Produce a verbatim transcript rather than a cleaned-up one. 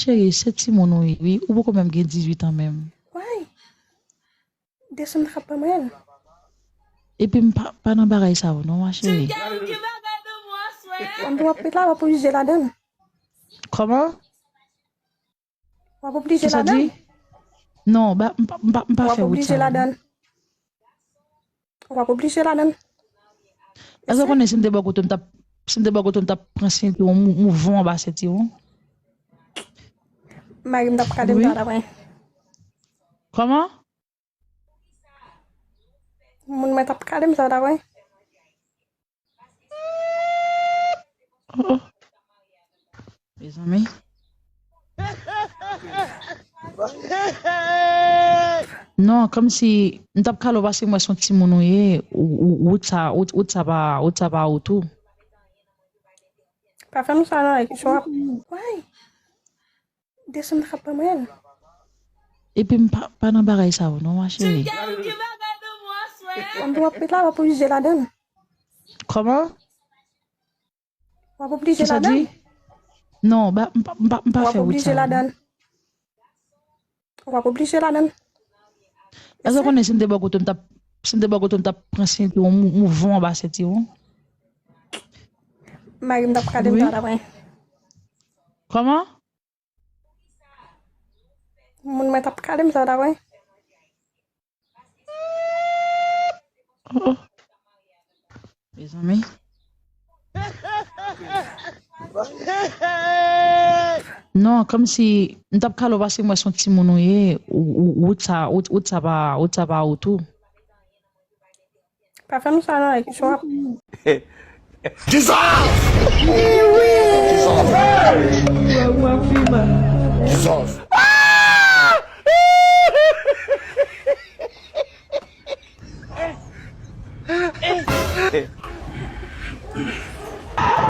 Cheri, se timoun ou ye, wi. Ou poko menm gen dizuit an menm. Why? Desann t ap ban mwen l. Epi m pa, pa nan bagay sa yo non, ma cheri. Ann tou w ap met la, w ap oblije ladan l. Kòman? W ap oblije ladan l. Kisa di? Non, ba, m pa, m pa, m pa fè wout sa yo non. W ap oblije ladan l. Èske w konnen si m te bò kote m t ap, si m te bò kote m t ap pran senti w, mou-, mouve w anba senti w? Mari m t ap kale m sa w t ap wè. Kòman? Moun mwen t ap kale m sa w t ap wè. Oh, oh. Mezanmi. Non, kòmsi m t ap kale w paske m wè se yon timoun ou ye, ou, ou, wout sa, wout, wout sa pa, wout sa pa wout ou. Pa fè m sa non, like, so ap, why? Desann t ap ban mwen l. Epi m pa, pa nan bagay sa yo non, ma cheri. Ann tou w ap met la, w ap oblije ladan l. Kòman? W ap oblije ladan l. Kisa di? Non, ba, m pa, m pa, m pa fè wout sa yo non. W ap oblije ladan l. Èske w konnen si m te bò kote m t ap, si m te bò kote m t ap pran senti w, mou-, mouve w anba senti w? Mari m t ap kale m sa w t ap wè. Kòman? Moun mwen t ap kale m sa w t ap wè. Oh, oh. Mezanmi. Non, kòmsi m t ap kale w paske m wè se yon timoun ou ye, ou, ou, wout sa, wout, wout sa pa, wout sa pa wout ou. Pa fè m sa non, like, so ap. Jesus! Jesus! Jesus!